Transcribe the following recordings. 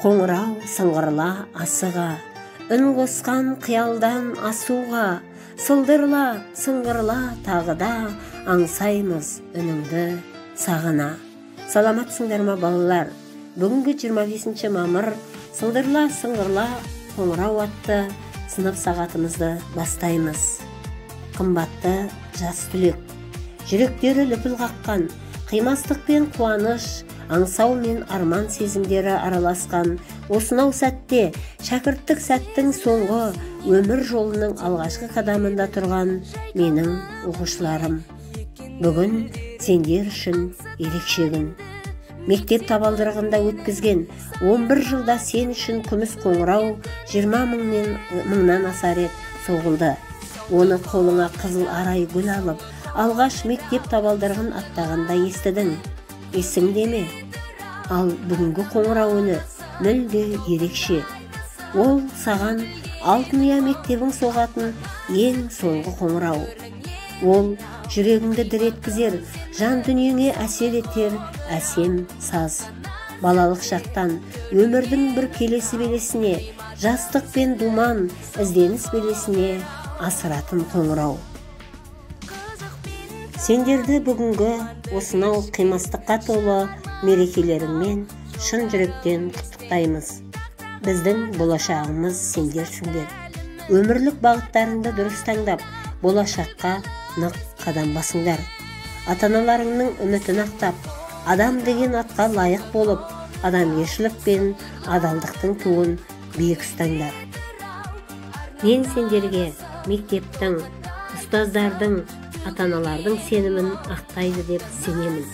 Қоңырау сыңғырла асыға, үн қосқан қиялдан асуға, сылдырла, сыңғырла тағы да, аңсаймыз үніңді сағына. Саламатсыңдар ма, балалар? Бүгінгі 25 мамыр сылдырла, сыңғырла қоңырау атты сынып сағатымызды бастаймыз. Қымбатты жас түлек, жүректері лүпіл қаққан, қимастық пен қуаныш, аңсау мен арман сезімдері араласқан осынау сәтте, шәкірттік сәттің соңғы, өмір жолының алғашқы қадамында тұрған менің оқушыларым. Бүгін сендер үшін ерекше күн. Мектеп табалдырығында өткізген 11 жылда сен үшін күміс қоңырау 20 мыңнан аса рет соғылды. Оны қолыңа қызыл арай гүл алып, алғаш мектеп табалдырығын аттағанда естідің. Есіңде ме? Ал бүгінгі қоңырау үні мүлде ерекше. Ол саған алтын ұя мектебің соғатын ең соңғы қоңырау. Ол жүрегіңді дір еткізер, жан дүниеңе әсер етер әсем саз. Балалық шақтан өмірдің бір келесі белесіне, жастық пен думан ізденіс белесіне асыратын қоңырау. Сендерді бүгінгі осынау қимастыққа толы мерекелеріңмен шын жүректен құттықтаймыз. Біздің болашағымыз сендерсіңдер. Өмірлік бағыттарыңды дұрыс таңдап, болашаққа нық қадам басыңдар. Ата-аналарыңның үмітін ақтап, адам деген атқа лайық болып, адамгершілік пен адалдықтың туын биік ұстаңдар. Мен сендерге мектептің, ұстаздардың, ата-аналардың сенімін ақтайды деп сенемін.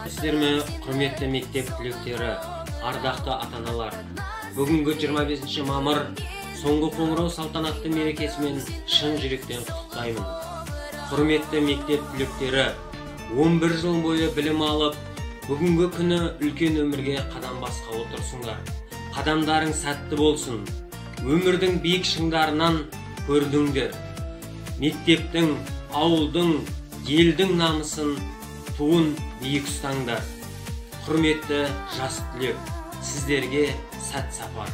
Сіздер ме, құрметті мектеп түлектері, ардақты ата-аналар, бүгінгі 25 мамыр соңғы қоңырау салтанатты мерекесімен шын жүректен құттықтаймын. Құрметті мектеп түлектері, 11 жыл бойы білім алып, бүгінгі күні үлкен өмірге қадам басқа отырсыңдар. Қадамдарың сәтті болсын. Өмірдің биік шыңдарынан көрдіңдер. Мектептің, ауылдың, елдің намысын, туын биік ұстаңдар. Құрметті жас түлек, сіздерге сәт сапар.